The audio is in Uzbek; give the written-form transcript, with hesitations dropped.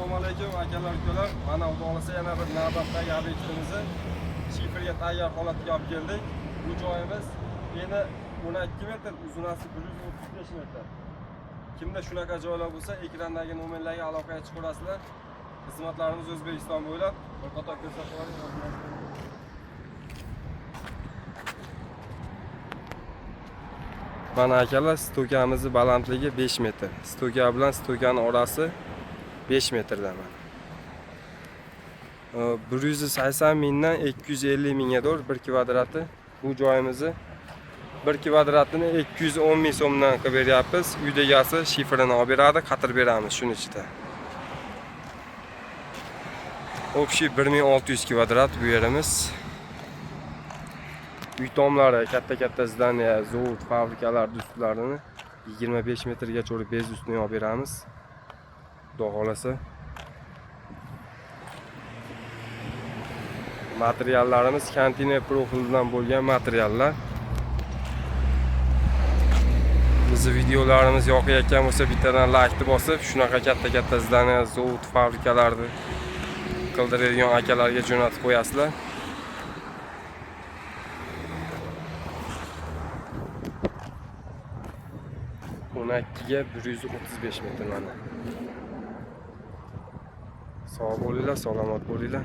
Assalomu alaykum akalar, ukalar. Mana xudo xohlasa yana bir navbatdagi obyektimizni shiferga tayyor holatga olib keldik. Bu joyimiz eni 12 metr, uzunasi 135 metr. Kimda shunaqa joylar bo'lsa, ekrandagi nomerlarga aloqaga chiqarasizlar. Xizmatlarimiz O'zbekiston bo'ylab bir qator ko'rsatib oling. Mana akalar, stokamizni balandligi 5 metr. Stoka bilan stokani orasi 5 metrdan mana. 180 mingdan 250 mingga to'g'ri 1 kvadrati. Bu joyimizni 1 kvadratini 210 ming so'mdan qilib beryapmiz. Uy egasi shifrini olib beradi, qatir beramiz shuni ichida. Общий 1600 kvadrat bu yerimiz. Uy tomlari katta-katta здания, zavod, fabrikalar ustlarini 25 metrgacha urib без ustini olib beramiz. Xudo xohlasa. Materiallarimiz konteyner profilidan bo'lgan materiallar. Bizni videolarimiz yoqayotgan bo'lsa, bittadan laykni bosib, shunaqa katta-katta здания, zavod, fabrikalarni qildiradigan akalarga jo'natib qo'yasizlar. 12ga 135 metr mana. Sog' bo'linglar, salomat bo'linglar.